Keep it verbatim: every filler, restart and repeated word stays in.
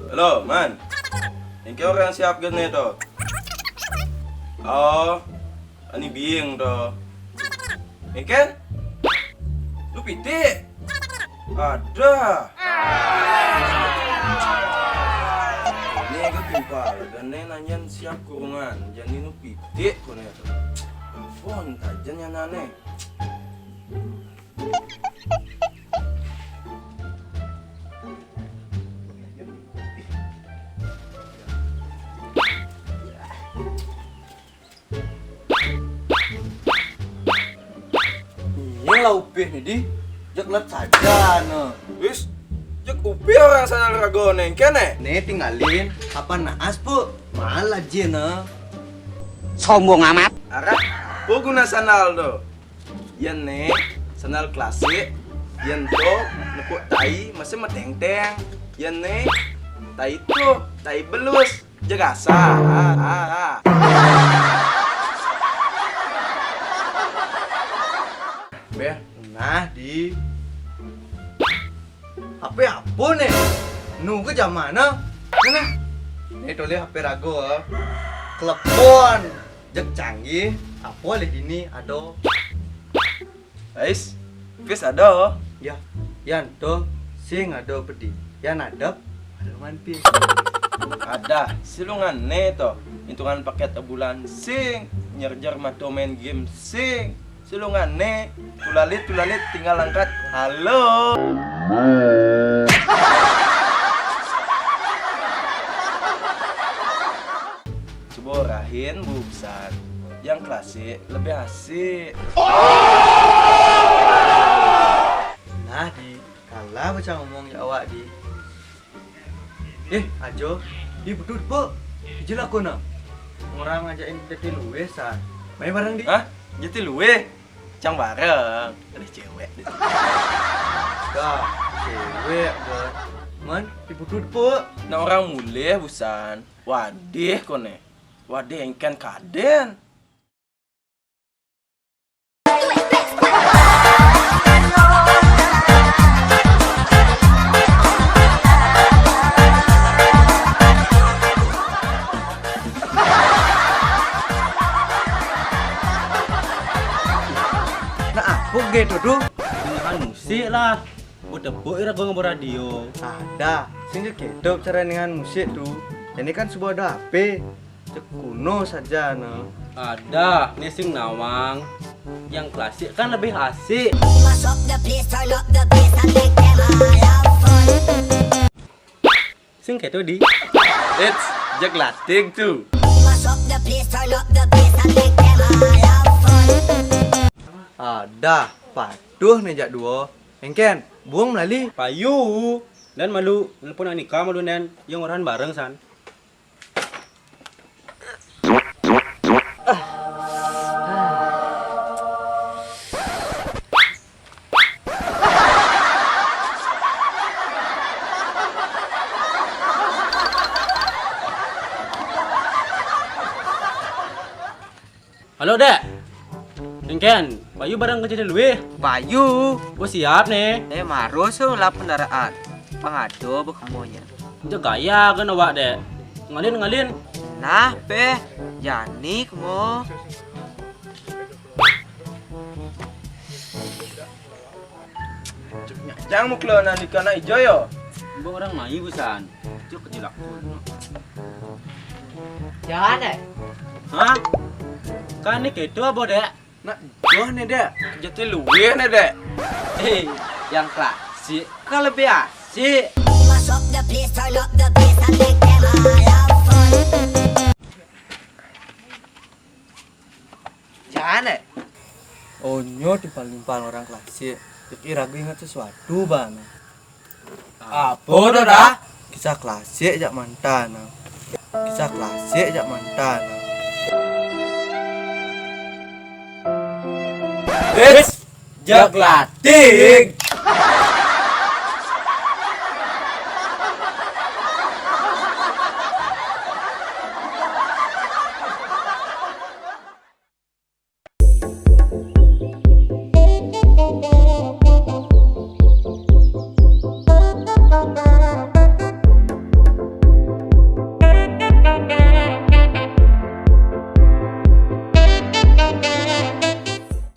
Halo, Man. Engke orang siap gene to. Oh, ani biing to. Engken? Lu pitik? Ada. Ini ke timpal, gene nanyan siap kurungan. Jani lu pitik kone to. Ampun, tajen ya nane. Iya lah upih nih di. Jek let saja ne. Wis, jek upih orang sandal rago nengke ne. Ne tinggalin, kapan naas pu? Malah jin ne. Sombong amat. Arah, apa guna sandal do? Yen ne sandal klasik, yen to nepuk tai masih metengteng. Yen ne tai to, tai belus, jegasa. Beh, nah di H P apa ne? Nu ke zaman ne? Mana? Ni tulis H P rago, eh. Klepon. Jek canggih, apa lagi ni ada? Ais, Fis ada. Ya, yan to sing ada pedi. Yan adep, aluman pi. Ada, silungan ne to. Hitungan paket sebulan sing, nyerjer mato main game sing. Silungan ne, tulalit tulalit tinggal angkat. Halo. Coba rahin busan. Yang klasik lebih asik. Nah di, kalah baca ngomong ya awak di. Eh, ajo, di bedut po. Ijil aku na. Orang ngajakin jati luwe sa. Main bareng di. Hah? Jati luwe? Cang bareng. Ada cewek di. Dah, cewek ke. Man, di bedut po. Nah orang mulih busan. Wadih kone. Wadih engken kaden. Nah, apa ge to, Du? Dengarkan musik lah. Ku tepuk ira gua ngebor radio. Ada. Sing je kedo cara dengan musik tu. Ini kan sebuah ada H P. Cek kuno saja ne. Ada, ne sing nawang. Yang klasik kan lebih asik. Mash up the place, turn up the bass and make them all have fun. Sing keto di. It's jek lating tu. Mash up the place, turn up the bass and make them all have fun. Ada, patuh ne jak duo. Engken, buang melali. Payu. Dan malu, nelpon Anika malu nen, yang orang bareng san. Halo, Dek. Engken, Bayu bareng ke jadi luwe. Bayu. Oh, siap nih. Eh, maro so lap kendaraan. Pangado bekemonya. Itu gaya kan awak, Dek. Ngalin, ngalin. Nah, pe, jani kemo. Jang muklo nani kana ijo yo. Mbok orang mai busan. Cuk kecil aku. Jangan eh. Hah? Kan ni keto apa, Dek? Nak joh ne, Dek. Jati luwe ne, Dek. Eh, yang klasik kan lebih asik. Mash up the place, turn up the bass and make them all have fun. Jangan eh. Onyo timpal-timpal orang klasik. Pikir aku ingat sesuatu, Bang. Apa tu dah? Kisah klasik jak mantan. Kisah klasik jak mantan. Eits, jak lating.